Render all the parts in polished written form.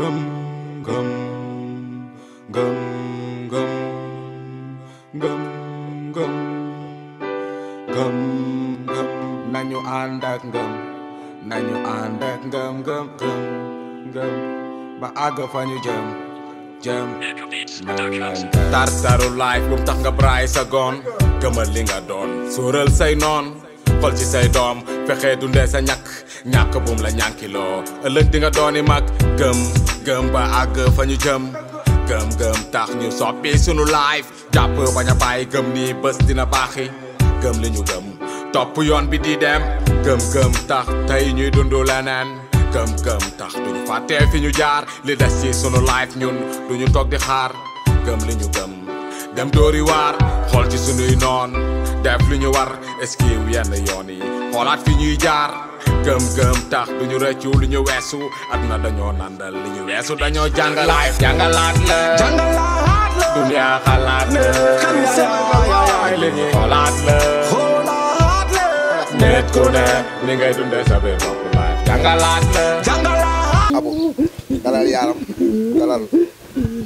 gëm gëm gëm gëm gëm gëm gëm gëm nañu ànd ak ngëm nañu ànd ak ngëm gëm gëm gëm ba àgg fa ñu jëm jëm tartaru life bu mu tax nga braay sa goon gëmal li nga doon suural say noon xol ci say doom fexe dundee sa ñàkk bum la ñànkiloo ëllëg di nga dooni mag gëm gëm ba àgg fa ñu jëm gëm gëm tax ñu soppi sunu life jàpp bañ a bàyyi gëm ni bés dina baaxi gëm li ñu gëm topp yoon bi di dem gëm gëm tax tey ñuy dundu leneen gëm gëm tax duñu fàttee fi ñu jaar li des ci sunu life ñun duñu toog di xaar gëm li ñu gëm dem dóori waar xool ci sunuy noon def li ñu war esquive yenn yoon yi xoolaat fi ñuy jaar gëm gëm tax duñu rëccu li ñu weesu aduna dañoo nandal li ñu weesu dañoo jàngal life jàngalaat la dunya xalaat la li ñu xoolaat la nit ku ne ni ngay dundee sa biir bopp life jàngalaat la Abu dalal yaram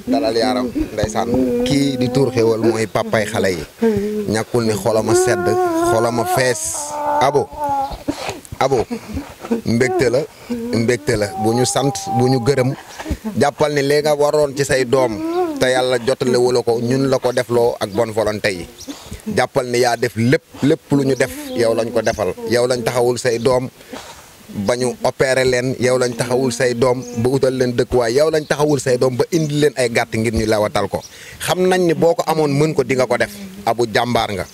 dalal yaram ndeysaan kii di tuur xéwal mooy papay xale yi ñàkkul ni xolama sedd xolama fees Abu mbégte la bu ñu sant bu ñu gërëm jàppal ni léegi nga waroon ci say doom te yàlla jotale wala ko ñun la ko defloo ak bonne volonté yi jàppal ni yaa def lépp lu ñu def yow lañ ko defal yow lañ taxawul say doom ba ñu opéré leen yow lañ taxawul say doom ba utal leen dëkkuwaay yow lañ taxawul say doom ba indi leen ay gàtt ngir ñu lawatal ko xam nañ ni boo ko amoon mën ko di nga ko def Abu jàmbaar nga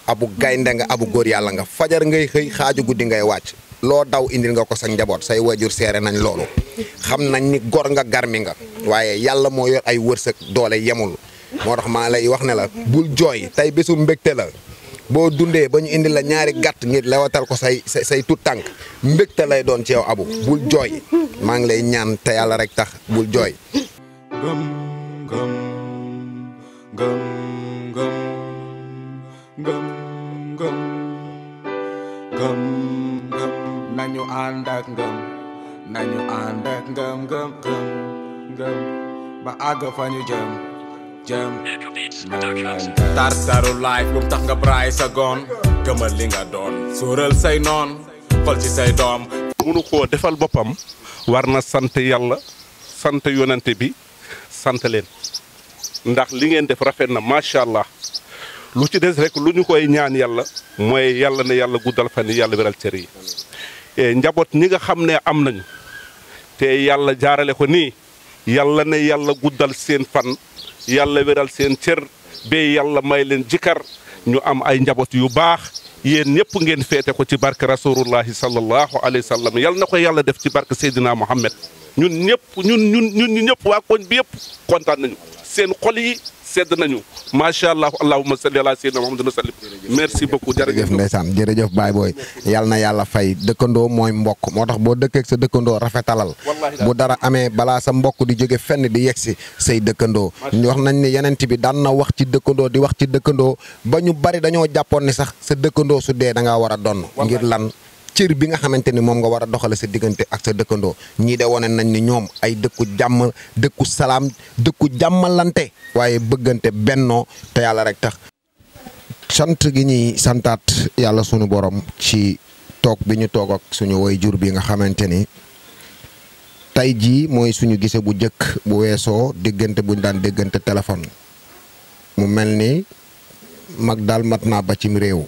Abu gaynde nga Abu góor yàlla nga fajar ngay xëy xaaju guddi ngay wàcc loo daw indil nga ko sa njaboot say wajur seere nañ loolu xam nañ ni gor nga garmi nga waaye yàlla moo yor ay wërsëg doole yemul moo tax maa lay wax ne la bul jooy tey bésu mbégte la boo dundee ba ñu indi la ñaari gàtt ngir lewatal ko say tut tànk mbégte lay doon ci yow Abu bul jooy maa ngi lay ñaan te yàlla rek tax bul jooy gëm gëm gëm gëm gëm gëm gëm gëm nañu ànd ak ngëm nañu ànd ak ngëm gëm gëm gëm ba àgg fa ñu jëm jëm tartaru life bu mu tax nga braay sa goon gëmal li nga doon suural say noon xol ci say doom munu koo defal boppam war na sant yàlla sant yonante bi sant leen ndax li ngeen def rafet na macha allah lu ci des rek lu ñu koy ñaan yàlla mooy yàlla ne yàlla guddal fan yi yàlla wéral cër yi njaboot ñi nga xam ne am nañu te yàlla jaarale ko nii yàlla ne yàlla guddal seen fan yàlla wéral seen cër ba yàlla may leen jikar ñu am ay njaboot yu baax yéen ñëpp ngeen feete ko ci barke rasulullahi sallallahu alayhi wa sallam yàlla na ko yàlla def ci barke Seydina Mohamed ñun ñëpp waa koñ bi yëpp kontaan nañu seen xol yi sedd nañu macha allah allahumma salli ala sayyidina Muhammadin sallim merci beaucoup jërëjëf ndeysaan jërëjëf baay booy yal na yàlla fay dëkkandoo mooy mbokk moo tax boo dëkkeek sa dëkkandoo rafetalal bu dara amee balaa sa mbokk di jóge fenn di yegsi say dëkkandoo ñu wax nañ ni yenent bi daan na wax ci dëkkandoo di wax ci dëkkandoo ba ñu bari dañoo jàppoon ni sax sa dëkkandoo su dee da ngaa war a donn ngir lan cër bi nga xamante ni moom nga war a doxale sa diggante ak sa dëkkandoo ñii de wane nañ ni ñoom ay dëkku jàmm dëkku salaam dëkku jàmmalante waaye bëggante bennoo te yàlla rek tax sant gi ñuy santaat yàlla sunu borom ci toog bi ñu toog ak suñu way jur bi nga xamante ni tey jii mooy suñu gise bu njëkk bu weesoo diggante buñ daan déggante téléphone mu mel ni mag daal mat naa ba cim réew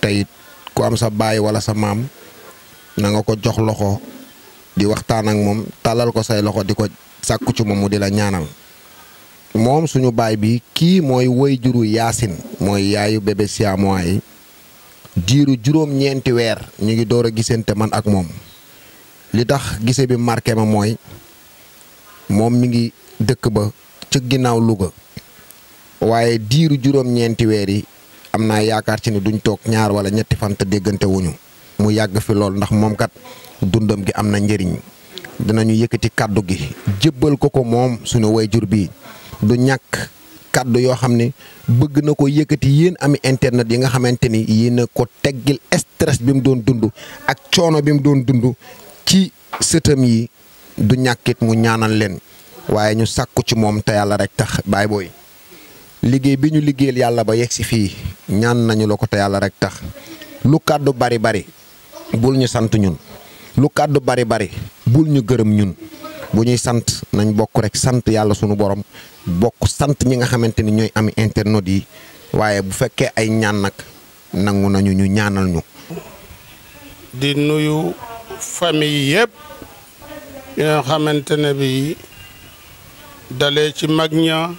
tey ku am sa baay wala sa maam na nga ko jox loxo di waxtaan ak moom tàllal ko say loxo di ko sàkku ci moom mu di la ñaanal moom suñu baay bi kii mooy woy juru Yaasin mooy yaayu bébé Siamois yi diiru juróom-ñeenti weer ñu ngi door a gisante man ak moom li tax gise bi marqué ma mooy moom mi ngi dëkk ba ca ginnaaw Louga waaye diiru juróom-ñeenti weer yi am naa yaakaar ci ni duñ toog ñaar wala ñetti fan te déggante wuñu mu yàgg fi lool ndax moom kat dundam gi am na njëriñ dinañu yëkkati kàddu gi jébbal ko moom suñu wayjur bi du ñàkk kàddu yoo xam ne bëgg na ko yëkkati yéen ami internet yi nga xamante ni yéen a ko teggil stress bi mu doon dund ak coono bi mu doon dund ci sëtam yi du ñàkkit mu ñaanal leen waaye ñu sàkku ci moom te yàlla rek tax baay booy liggéey bi ñu liggéeyal yàlla ba yegg si fii ñaan nañu la ko te yàlla rek tax lu kàddu bari bari bul ñu sant ñun lu kàddu bari bari bul ñu gërëm ñun bu ñuy sant nañ bokk rek sant yàlla sunu borom bokk sant ñi nga xamante ni ñooy ami internet yi waaye bu fekkee ay ñaan nag nangu nañu ñu ñaanal ñu. di nuyu famille yëpp yi nga xamante ne bi dalee ci mag ña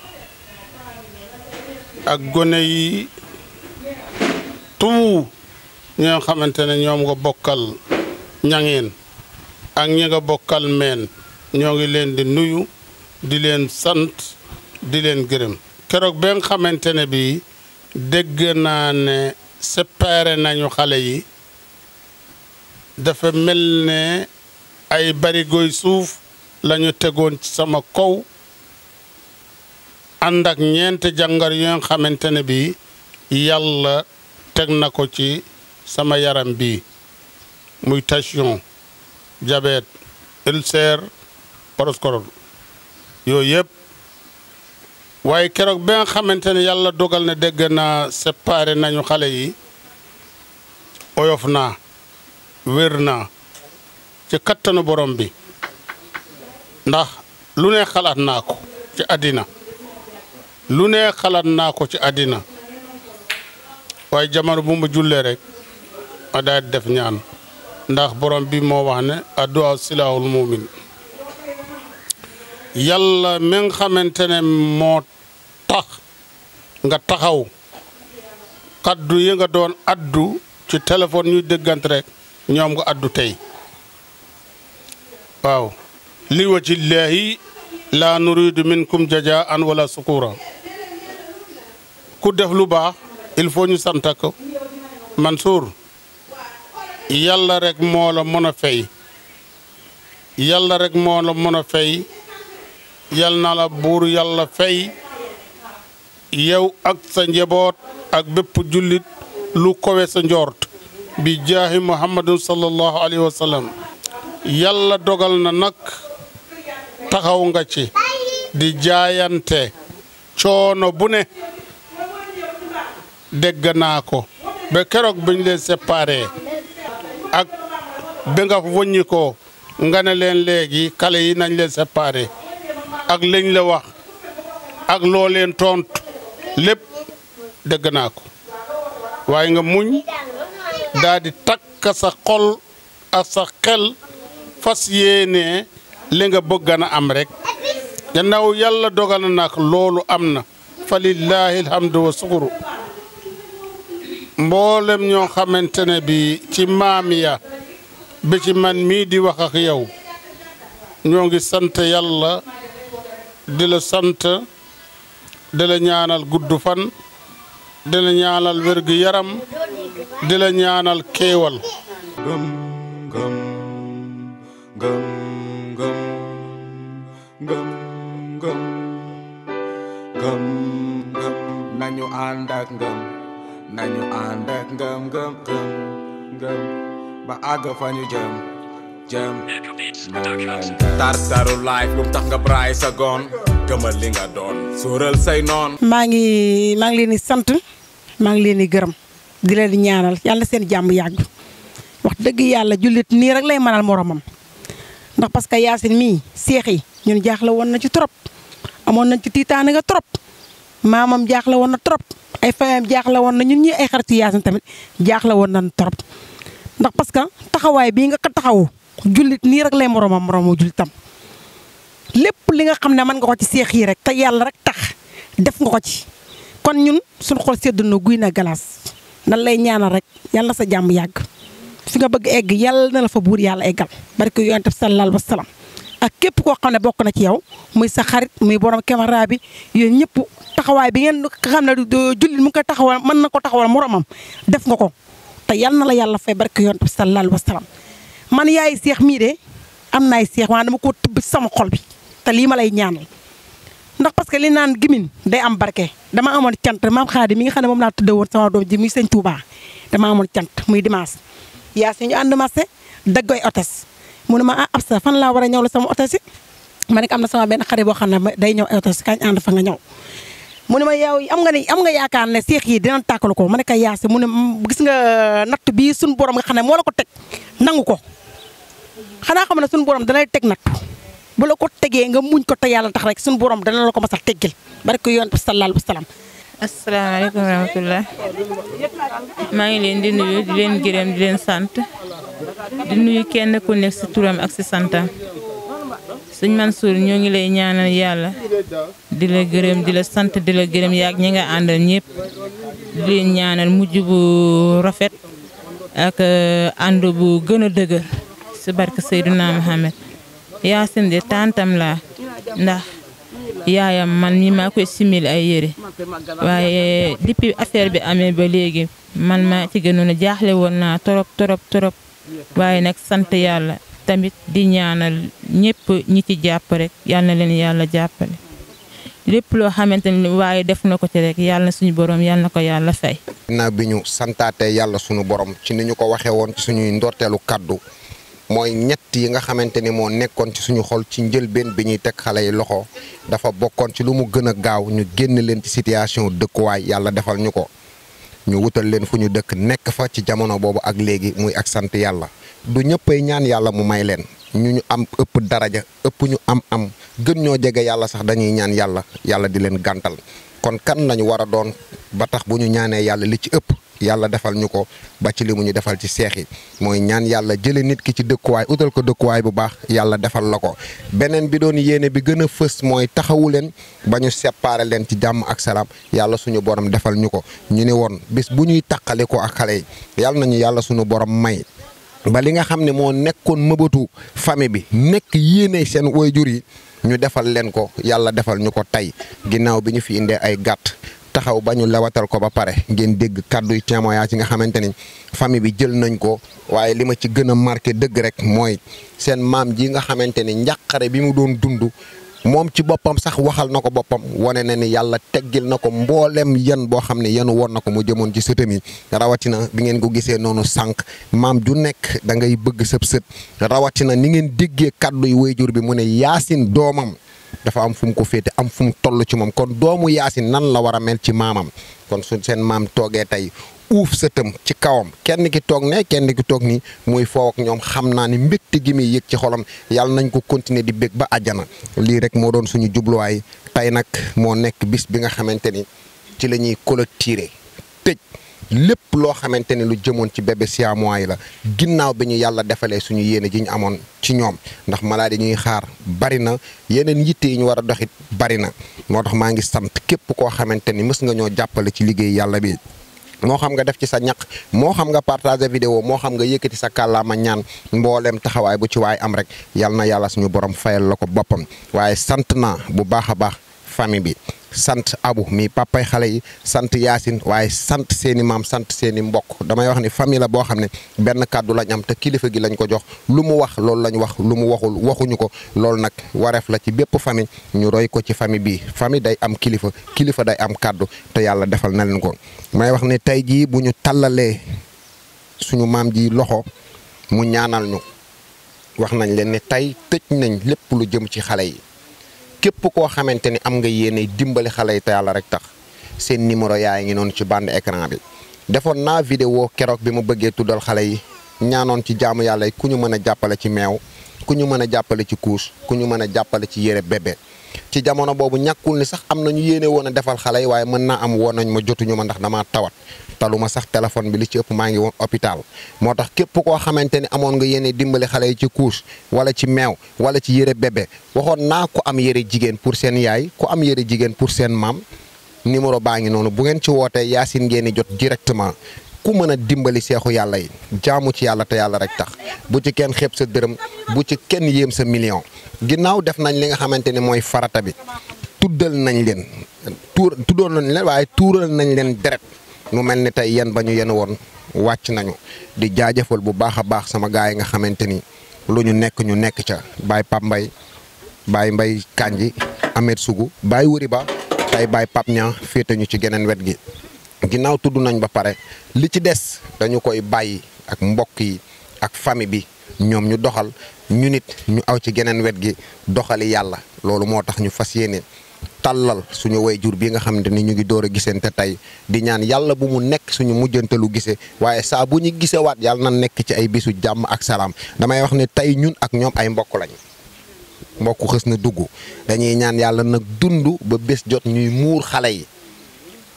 ak gone yi tout ñi nga xamante ne ñoom nga bokkal ñangeen ak ñi nga bokkal meen ñoo ngi leen di nuyu di leen sant di leen gërëm keroog ba nga xamante ne bi dégg naa ne séparé nañu xale yi dafa mel ne ay barigoy suuf lañu tegoon ci sama kaw ànd ak ñeenti jàngar yu nga xamante ne bi yàlla teg na ko ci sama yaram bi muy tension diabète ulcère cholestérol yooyu yëpp waaye keroog ba nga xamante ne yàlla dogal na dégg naa séparé nañu xale yi oyof naa wér naa ci kattanu borom bi ndax lu ne xalaat naa ko ci àddina lu ne xalaat naa ko ci àddina waaye jamono bu ma jullee rek ma daal di def ñaan ndax borom bi moo wax ne addu'a silaahul mu'min yàlla mi nga xamante ne moo tax nga taxaw kaddu yi nga doon addu ci téléphone ñuy déggante rek ñoom nga addu tey waaw li wajhillaahi laa nuriidu minkum jazaa'an wala sukura ku def lu baax il faut ñu sant ko Mansour yàlla rek moo la mën a fay yàlla rek moo la mën a fay yal na la buur yàlla fay yow ak sa njaboot ak bépp jullit lu kowe sa njort bi jaahi muhammadun sallallahu alayhi wa sallam yàlla dogal na nag taxaw nga ci di jaayante coono bu ne dégg naa ko ba keroog bañ leen séparé ak ba nga wëññi ko nga ne leen léegi xale yi nañ leen séparé ak lañ la wax ak loo leen tontu lépp dégg naa ko waaye nga muñ daal di takk sa xol ak sa xel fas yéene li nga bëgg na am rek gannaaw yàlla dogal na nag loolu am na fa lillahi alhamdu wa sukuru mboolem ñoo xamante ne bi ci maam ya ba ci man mii di wax ak yow ñoo ngi sant yàlla di la sant di la ñaanal gudd fan di la ñaanal wérgu yaram di la ñaanal kéewal gëm gëm gëm gëm gëm gëm gëm gëm nañu ànd ak ngëm nañu ànd ak ngëm ngëm ngëm ngëm ba àgg fa ñu jëm jëm tartaru life bu tax nga braay sa goon gëmal li nga doon sóoral say noon maa ngi leen di sant maa ngi leen di gërëm di leen di ñaanal yàlla seen jàmm yàgg wax dëgg yàlla jullit nii rek lay mënal moromam ndax parce que Yacine mii seex yi ñun jaaxle woon na ci trop amoon nañ ci tiitaane nga trop maamam jaaxle woon na trop ay fayam jaaxle woon na ñun ñi ay xarit Yacine tamit jaaxle woon nañ trop ndax parce que taxawaay bii nga ko taxawu jullit nii rek lay moromu jullitam lépp li nga xam ne mën nga ko ci seex yi rek te yàlla rek tax def nga ko ci kon ñun suñu xol sedd na guy na galaas nan lay ñaanal rek yàlla sa jàmm yàgg fi nga bëgg egg yàlla na la fa buur yàlla eggal barke yonent bi sallallahu alayhi wa sallam ak képp koo xam ne bokk na ci yow muy sa xarit muy borom caméra bi yéen ñëpp taxawaay bi ngeen xam ne jullit mu ngi koy taxawal mën na ko taxawal moromam def nga ko te yàlla na la yàlla fay barke yonent bi sallallahu alayhi wa sallam man yaay seex mii de am naay seex waaye dama ko tëbb ci sama xol bi te lii ma lay ñaanal ndax parce que li naan gimin day am barke dama amoon cant maam Xaadi mi nga xam ne moom laa tudde woon sama doom ji muy sëñ Touba dama amoon cant muy dimanche yaa si ñu ànd marché daggoy otes mu ne ma ah Absa fan laa war a ñëw la sama oto si ma ne ko am na sama benn xarit boo xam ne day ñëw oto si kañ ànd fa nga ñëw mu ne ma yow am nga yaakaar ne seex yi dinañ tàkkalu ko ma ne ko yaasi mu ne gis nga natt bii suñu borom nga xam ne moo la ko teg nangu ko xanaa xam ne suñu borom danay teg natt bu la ko tegee nga muñ ko te yàlla tax rek suñu borom dana la ko masal teggil bari ko yonent bi sallallahu alayhi wa sallam. asalaamaaleykum wa rahmatulah maa ngi leen di nuyu di leen gërëm di leen sant di nuyu kenn ku nekk si turam ak si santam sëñ Mansour ñoo ngi lay ñaanal yàlla di la gërëm di la sant di la gërëm yaag ñi nga àndal ñëpp di leen ñaanal mujj bu rafet ak ànd bu gën a dëgër si barke Seydina Mohamed Yacine de tantam laa ndax yaayam man mi maa koy simil ay yére waaye depuis affaire bi amee ba léegi man maa ci gënoon a jaaxle woon naa torop waaye nag sant yàlla tamit di ñaanal ñëpp ñi ci jàpp rek yal na leen yàlla jàppale lépp loo xamante ni waaye def na ko ci rek yàlla na suñu borom yàlla na ko yàlla fay. ginnaaw bi ñu santaatee yàlla suñu borom ci ni ñu ko waxee woon ci suñuy ndorteelu kaddu mooy ñett yi nga xamante ni moo nekkoon ci suñu xol ci njëlbeen bi ñuy teg xale yi loxo dafa bokkoon ci lu mu gën a gaaw ñu génn leen ci situation dëkkuwaay yàlla defal ñu ko ñu wutal leen fu ñu dëkk nekk fa ci jamono boobu ak léegi muy ak sant yàlla du ñëppay ñaan yàlla mu may leen ñu am ëpp daraja ëpp ñu am gën ñoo jege yàlla sax dañuy ñaan yàlla di leen gàntal kon kan lañu war a doon ba tax bu ñu ñaanee yàlla li ci ëpp yàlla defal ñu ko ba ci li mu ñu defal ci seex yi mooy ñaan yàlla jële nit ki ci dëkkuwaay utal ko dëkkuwaay bu baax yàlla defal la ko beneen bi doon yéene bi gën a fës mooy taxawu leen ba ñu séparé leen ci jàmm ak salaam yàlla suñu borom defal ñu ko ñu ne woon bis bu ñuy taqale ko ak xale yi yàlla nañu yàlla suñu borom may ba li nga xam ne moo nekkoon mëbatu famille bi nekk yéene seen waajur yi ñu defal leen ko yàlla defal ñu ko tey ginnaaw bi ñu fi indee ay gàtt taxaw ba ñu lewatal ko ba pare ngeen dégg kàdduy témoignage yi nga xamante ni famille bi jël nañ ko waaye li ma ci gën a marqué dëgg rek mooy seen maam ji nga xamante ni njàqare bi mu doon dund moom ci boppam sax waxal na ko boppam wane na ni yàlla teggil na ko mboolem yan boo xam ne yanu woon na ko mu jëmoon ci sëtam yi rawatina bi ngeen ko gisee noonu sànq maam ju nekk da ngay bëgg sëb sët rawatina ni ngeen déggee kàdduy waajur bi mu ne Yacine doomam dafa am fu mu ko féete am fu mu toll ci moom kon doomu Yacine nan la war a mel ci maamam kon su seen maam toogee tey uuf sëtam ci kawam kenn ki toog ne kenn ki toog nii muy foow ak ñoom xam naa ni mbégte gi muy yëg ci xolam yàlla nañ ko continuer di bég ba àjjana lii rek moo doon suñu jubluwaay tey nag moo nekk bis bi nga xamante ni ci la ñuy clôturer tëj lépp loo xamante ni lu jëmoon ci bébé siamois yi la ginnaaw bi ñu yàlla defalee suñu yéene ji ñu amoon ci ñoom ndax maladie ñuy xaar bari na yeneen yitte yi ñu war a doxit bari na moo tax maa ngi sant képp koo xamante ni mës nga ñoo jàppale ci liggéey yàlla bi moo xam nga def ci sa ñaq moo xam nga partager vidéo moo xam nga yëkkati sa kàllaama ñaan mbooleem taxawaay bu ci waay am rek yal na yàlla suñu borom fayal la ko boppam waaye sant naa bu baax a baax famille bi sant Abu mi papay xale yi sant Yacine waaye sant seeni maam sant seeni mbokk damay wax ni famille la boo xam ne benn kàddu lañ am te kilifa gi lañ ko jox lu mu wax loolu lañ wax lu mu waxul waxuñu ko loolu nag wareef la ci bépp famille ñu roy ko ci famille bii famille day am kilifa day am kàddu te yàlla defal na leen ko may wax ne tey jii bu ñu tàllalee suñu maam ji loxo mu ñaanal ñu wax nañ leen ne tey tëj nañ lépp lu jëm ci xale yi képp koo xamante ni am nga yéene dimbali xale yi te yàlla rek tax seen numéro yaay ngi noonu ci bande écran bi defoon naa vidéo keroog bi ma bëggee tuddal xale yi ñaanoon ci jaamu yàlla yi ku ñu mën a jàppale ci meew ku ñu mën a jàppale ci couche ku ñu mën a jàppale ci yére bébé ci jamono boobu ñàkkul ni sax am nañu yéene woon a defal xale yi waaye mën naa am woon nañ ma jotuñu ma ndax damaa tawat taluma sax téléphone bi li ci ëpp maa ngi woon hôpital moo tax képp koo xamante ni amoon nga yéene dimbali xale yi ci couche wala ci meew wala ci yére bébé waxoon naa ko am yére jigéen pour seen yaay ku am yére jigéen pour seen maam numéro baa ngi noonu bu ngeen ci wootee Yacine ngeen di jot directement ku mën a dimbali seexu yàlla yi jaamu ci yàlla te yàlla rek tax bu ci kenn xeeb sa dërëm bu ci kenn yéem sa million ginnaaw def nañ li nga xamante ni mooy farata bi tuddoon nañ leen waaye tuural nañ leen deret mu mel ni tey yéen ba ñu yéen woon wàcc nañu di jaajëfal bu baax a baax sama gaay yi nga xamante ni lu ñu nekk ca Baye Pape Mbaye Baye Mbaye Kanji Ahmed Sougou Baye Wuri Ba tey Baye Pape Niang féete ñu ci geneen wet gi ginnaaw tudd nañ ba pare li ci des dañu koy bàyyi ak mbokk yi ak famille bi ñoom ñu doxal ñu nit ñu aw ci geneen wet gi doxali yàlla loolu moo tax ñu fas yéene tàllal suñu wayjur bi nga xamante ni ñu ngi door a gisante tey di ñaan yàlla bu mu nekk suñu mujjantalu gise waaye saa bu ñu gisewaat yàlla na nekk ci ay bisu jàmm ak salaam damay wax ne tey ñun ak ñoom ay mbokk lañ mbokk xës na dugg dañuy ñaan yàlla nag dund ba bés jot ñuy muur xale yi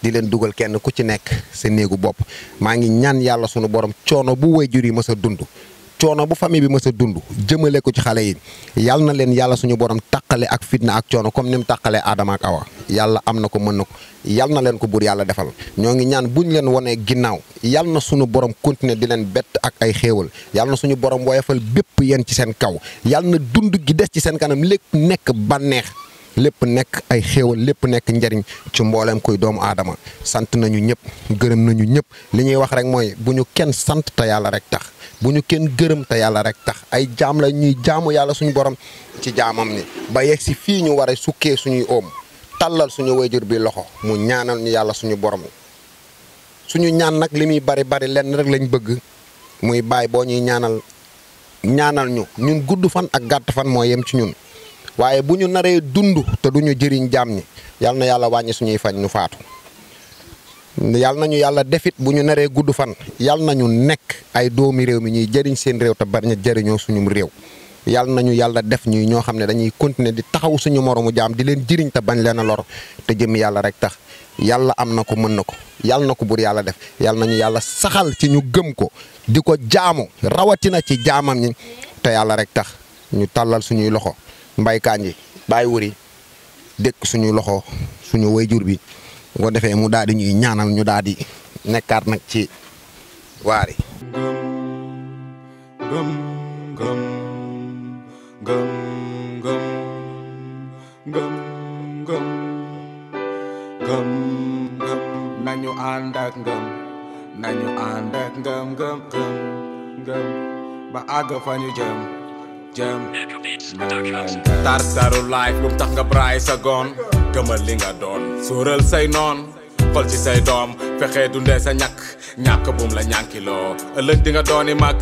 di leen dugal kenn ku ci nekk sa néegu bopp maa ngi ñaan yàlla sunu borom coono bu wayjur yi mës a dund coono bu famille bi mës a dund jëmale ko ci xale yi yàlla na leen yàlla suñu borom taqale ak fitna ak coono comme ni mu taqalee Adama ak Awa yàlla am na ko mën na ko yàlla na leen ko buur yàlla defal ñoo ngi ñaan buñ leen wanee ginnaaw yàlla na suñu borom continuer di leen bett ak ay xéewal yàlla na suñu borom woyofal bépp yéen ci seen kaw yàlla na dund gi des ci seen kanam lépp nekk bànneex lépp nekk ay xéewal lépp nekk njariñ ci mbooleem koy doomu aadama sant nañu ñëpp gërëm nañu ñëpp li ñuy wax rek mooy bu ñu kenn sant te yàlla rek tax bu ñu kenn gërëm te yàlla rek tax ay jaam la ñuy jaamu yàlla suñu borom ci jaamam ni ba yegg si fii ñu war a sukkee suñuy oom tàllal suñu wayjur bi loxo mu ñaanal ñu yàlla suñu borom suñu ñaan nag li muy bari bari lenn rek lañ bëgg muy baay boo ñuy ñaanal ñu ñun gudd fan ak gàtt fan moo yem ci ñun waaye bu ñu naree dund te duñu jëriñ jaam ñi yàlla na yàlla wàññi suñuy fan ñu faatu yàlla nañu yàlla defit bu ñu naree gudd fan yàlla nañu nekk ay doomi réew mi ñuy jëriñ seen réew te bañ a jëriñoo suñu réew yàlla nañu yàlla def ñuy ñoo xam ne dañuy continuer di taxaw suñu moromu jaam di leen jëriñ te bañ leen a lor te jëmmi yàlla rek tax yàlla am na ko mën na ko yàlla na ko buur yàlla def yàlla nañu yàlla saxal ci ñu gëm ko di ko jaamu rawatina ci jaamam ñi te yàlla rek tax ñu tàllal suñuy loxo mbaykaan yi bàyyi wuri dëkk suñu loxo suñu wayjur bi bu ko defee mu daal di ñuy ñaanal ñu daal di nekkaat nag ci waari nañu ànd ak ngëm nañu ànd ak ngëm ba àgg fa ñu jëm tartaru life bu mu tax nga braay sa goon gëmal li nga doon sóoral say noon xol ci say doom fexe dundee sa ñàkk bum la ñànkiloo ëllëg di nga dooni mag